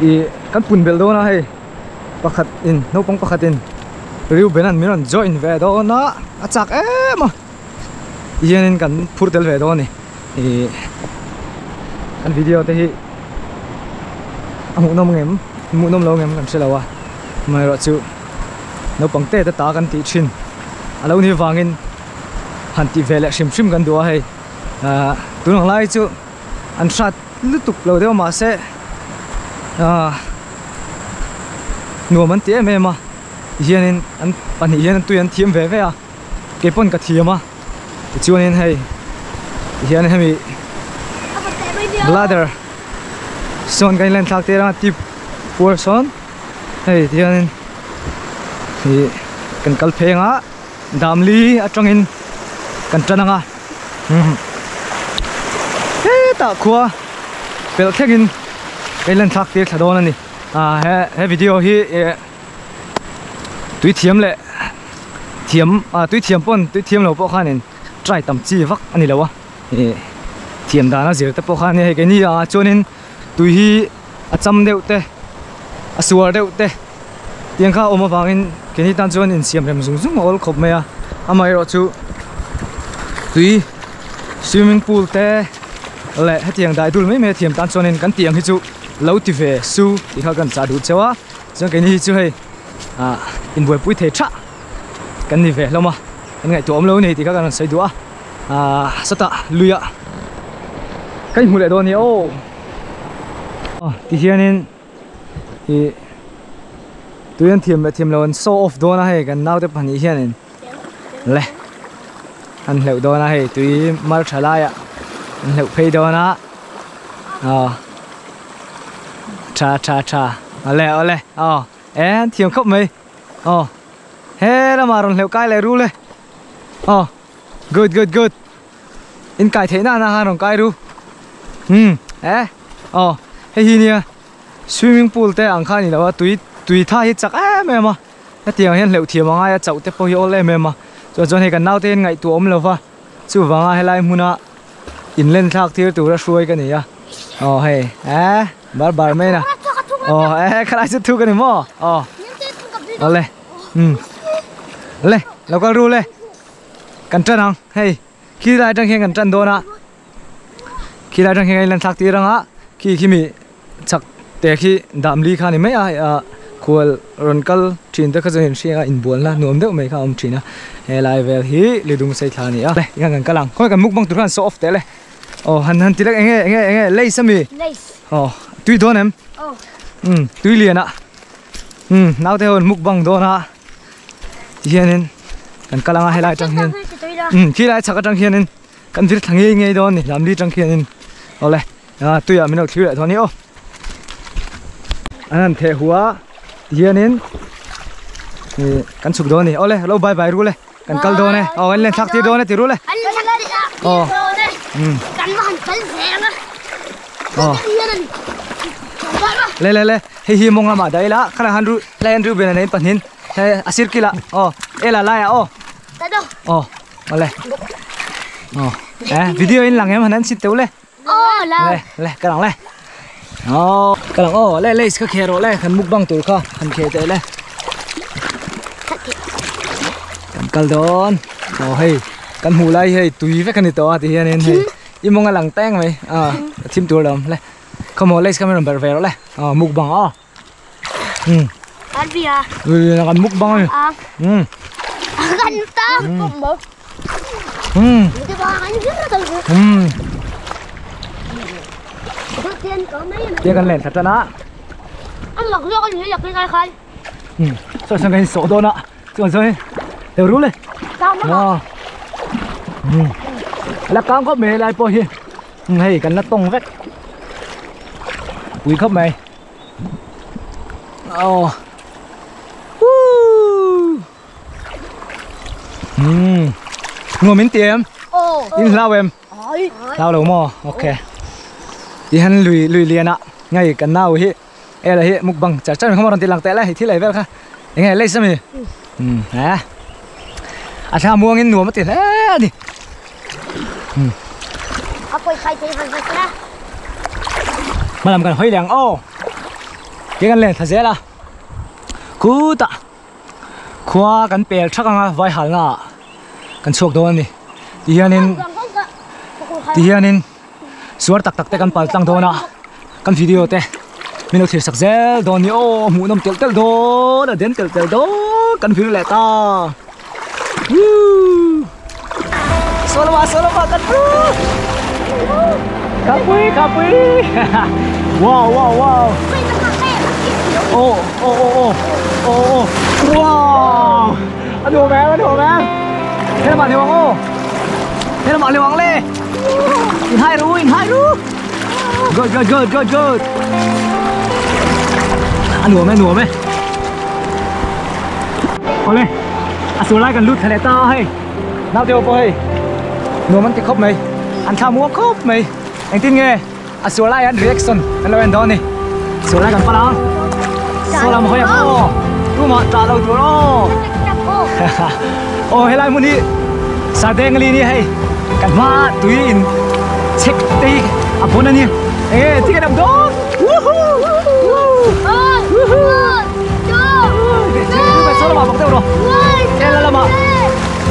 Ih kan pun belh dawn a hei pakhat in naupang pakhat in Reuben an min rawn join ve dawn a a chak em a tihianin kan phur tel ve dawn a ni ih kan video te hi a hmuhnawm ngem hmuhnawm lo ngem kan hre lo a amaherawhchu naupang te te ta kan tih thin a lo nih vangin han tih ve leh hrim hrim kan duh a hei ahh tun ang lai chu an hrat lutuk lo deuh a mahse ahh nuam an ti em em a tihianin an pahnih hian tui an thiam ve ve a keipawn ka thiam a tichuanin hei tihian hemi bladder sawn kan inlen thlak tir anga tip puar sawn hei tihianin ih kan kal phei anga. Damli atangin kan tan anga hetah khua pelh thlengin ka inlan thlak tir thla dawn a ni ah he he video hi eh tui thiam leh thiam ah tui thiam pawn tui thiam lo pawh khanin try tam chi vak a ni lo a ih thiam dan a zir te pawh kha a nia hei keini ah chuanin tui hi a cham deuh te a suar deuh te. Tiang kha a awm avangin keini tan chuan insiam rem zung zung a awl khawp mai a, amaherawhchu tui swimming pool te leh hetiang dai dul mai mai a thiam tan chuanin kan tih ang hi chu lo ti ve su tih kha kan chah duh cheu a, chuan keini hi chu hei ah inbuaipui thei tha kan ni ve hlawm a, kan ngaihtuah awm lo a ni tih kha kan rawn sawi duh a, ah sawtah luiah ka inhmu leh dawn a ni aw tihianin. Ih tui an thiam leh thiam lo an show off dawn a hei kan naute pahnih hianin le an hleuh dawn a hei tui mar tha laiah an hleuh phei dawn a aw tha tha tha awle awle aw e an thiam khawp mai aw he lamah rawn hleuh kai leh rul e aw good good good in kai theih nana khan rawn kai ru umm e aw hei hi nia swimming pool te ang kha a ni lo a tui tui tha hi chak em em a hetiang hian hleuh thiam a ngai a chauh te pawh hi awl em em a chuan chuan hei kan naute hian ngaihtuah awm lo va chuvanga helai hmuna inlen thlak tir tura hruai ka ni a aw hei e bar bar mai na aw e khalai chu thuk a ni maw aw awle umm le lo kal ru le. Kan tan ang hei khi lai atang hian kan tan dawn a khi lai atang hian kan inlan thlak tir ang a khi khi mi chak te khi dam li kha a ni mai a ah khual rawn kal thin te kha chuan inhriat a inbualna nuam deuh mai kha a awm thin a helai vel hi lidung sei thla a ni a tikhan kan kal ang khawnge kan mukbang tur khan show off teh le aw han han ti lek enge enge enge lace ami aw tui dawn em umm tui lian ah umm naute ho an mukbang dawn a. Tihianin kan kal anga helai atang hian umm khi lai chhak atang hianin kan vir thla ngei ngei dawn a ni lamli atang khianin awle ah tuiah min lo thlir leh dawn a ni aw an han theh hu a tihianin ih kan chhuk dawn a ni awle lo bye bye rul e kan kal dawn e aw an len thlak tir dawn e ti rul e aw umm aw le le le hei hi mawng lamah dah ila khalai han ru hlai an Reuben a nei pahnin he a sir kila aw ela laiah aw aw awle aw eh video in lang em han an sit teuh le le le ka lang le aw ka lang aw le lace kha khe rawh le kan mukbang tur kha han khe teh le kan kal dawn aw hei kan hmuh lai hei tui vek a ni tawh a ti hianin hei i mawng a lang teng mai a thim tur a lo awm le khawmaw lace kha min rawn berh ve rawh le aw mukbang aw. Ừ. Ăn gì à? Ừ, là ăn mukbang này. À. Ừ. Ăn ta. Ừ. Ừ. Tiên kan len thật na. Ăn mặc do con là cái cái khai. Ừ. Sao sang cái sổ đó nè. Chuan chuan. Đều rú lên. Sao Ừ. Là cam có mẹ lại po hi. Hei kan la tawng vek pui khawp mai aw woo umm nuam in ti em in hlau em hlau lo maw ok ti han lui lui lian ah ngei kan nau hi ela hi mukbang char char kha maw rawn ti lang teh le hei thil ei vel kha eng nge lace ami umm he a thla muang in nuam a ti hle a ni umm hmalam kan hawi leh ang aw. Ke kan len thazela khuta khua kan pel thak anga vai halna kan chuak dawn ani ti hianin ti hianin suar tak tak te kan pal tlang dawn a kan video te min lo thir sak zel dawn ni aw hmuh nawm tel tel dawn a den tel tel dawn kan vir leh ta solama solama kan pu kapui kapui wow wow wow oh oh oh oh oh oh wow anh hùng em anh hùng em thế là bạn hiểu không ô thế là bạn hiểu không lê in hai ru in hai ru good good good good good anh hùng em hùng em ole à số lại cần lút thằng này to hay nào tiêu bơi nó mình thì khóc mày anh tham mua khóc mày anh tin nghe à số lại anh reaction anh lo anh đó này số lại cần phát đó số làm hơi à tu mà trả đâu tu đó ô hay lại muốn đi sa đen li ni hay cần ma tui in check tí à bốn anh ê thì cái đầm đó woohoo woohoo số là bảo theo rồi em là mà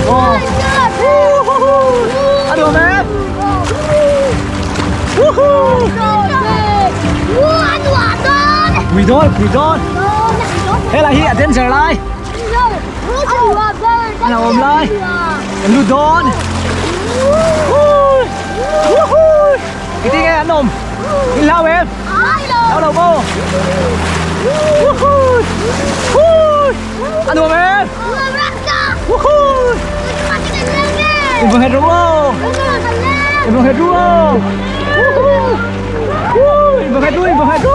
ô ăn được em woohoo quỳ đón quỳ đón thế là hiện đến giờ lại là ôm lại lụt đón cái tiếng nghe ăn ôm lao em lao đầu vô ăn được em em vừa hết rú em vừa hết rú em vừa hết rú em vừa hết rú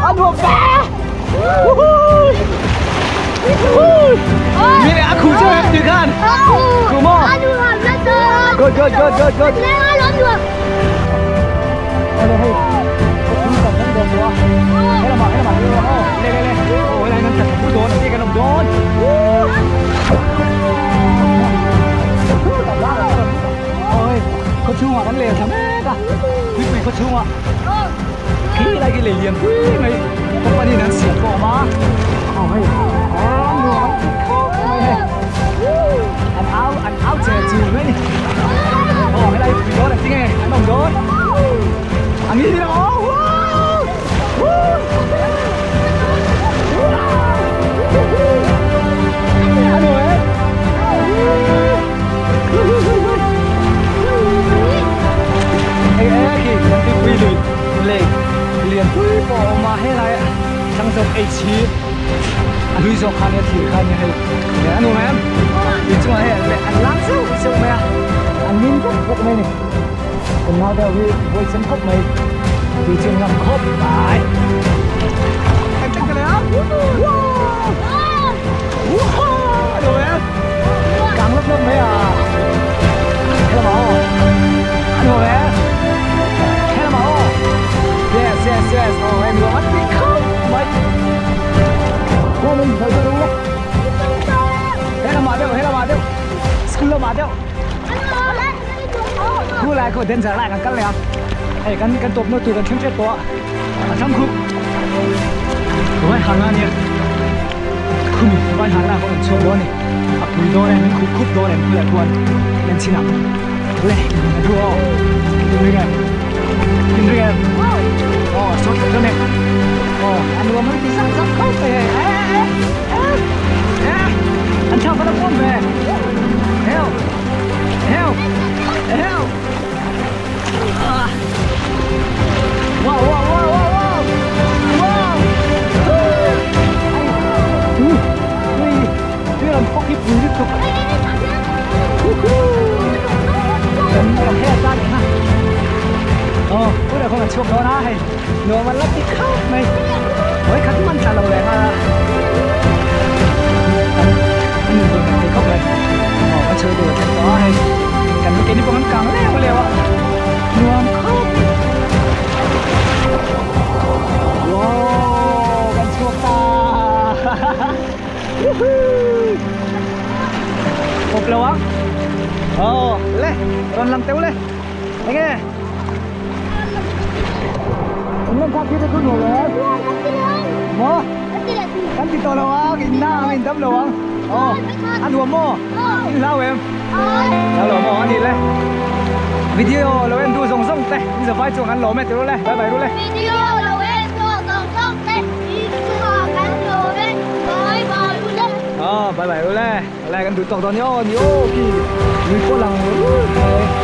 ăn được bé mình đã khu chơi từ gan khu mò good good good good good có chú mà bắn liền thắm hết à quý vị có chú mà khi lại cái liền quý mày không phải đi nắng xỉa cỏ mà ăn áo chè chiều đấy ồ cái này quý đó là chính nghe ăn đồng đó ăn gì đó ăn rồi ấy ê khi cái quy lùi lệ liền quý bỏ mà hết lại thằng dọc ấy chi lùi dọc khăn thì khăn như hay để ăn uống em thì chúng ta lại ăn láng siêu siêu mẹ ăn min rất rất mê này còn nào đâu vì vui chân khóc mày thì trường ngầm khóc bài em chắc cái này á wow đồ em càng lớp lớp mấy à thế là bảo ăn đồ em thế là bảo yes yes yes oh em vừa ăn đi không mày cô mình phải đúng không thế là mà đâu thế là mà đâu school là mà đâu cô lại cô đến giờ lại càng cắt lẹo ấy căn căn tốp nó tụi căn chân chết to à trong khu rồi hàng này khu mình phải hàng là có một số đó này à bùi đó này mình khúc khúc đó này mình lại tuần lên xin nào lên đua đừng nghe đừng nghe ồ số cho này ồ ăn uống mấy tí rắc rắc khóc về ăn cháo bắt đầu cuốn về heo heo heo wow wow wow wow wow wow ui ui làm phóc cái bùi rất cực ờ bây giờ không phải chuộc đó này nó mà lắc đi khóc mày với khát mặn trả lời mà anh vừa thấy khóc này ờ chơi đùa thật đó hay cần cái này cũng càng leo leo ạ nuông khóc wow con chuộc ta hộp lâu á Ờ, le, còn làm tếu le. Anh nghe. Anh lên thang kia tôi nổ rồi. Mò. Anh chỉ to đâu á, cái na mình đâm đâu á. Ờ, ăn uống mò. Anh lao em. Lao lo mò anh đi le. Video lo em đu rong rong te. Bây giờ vai chuồng ăn lò mẹ tiêu le. Bye bye le. Video lo em đu rong rong te. Ờ, bye bye le. Le kan du tok don yo, ni o ki. Ni ko lang.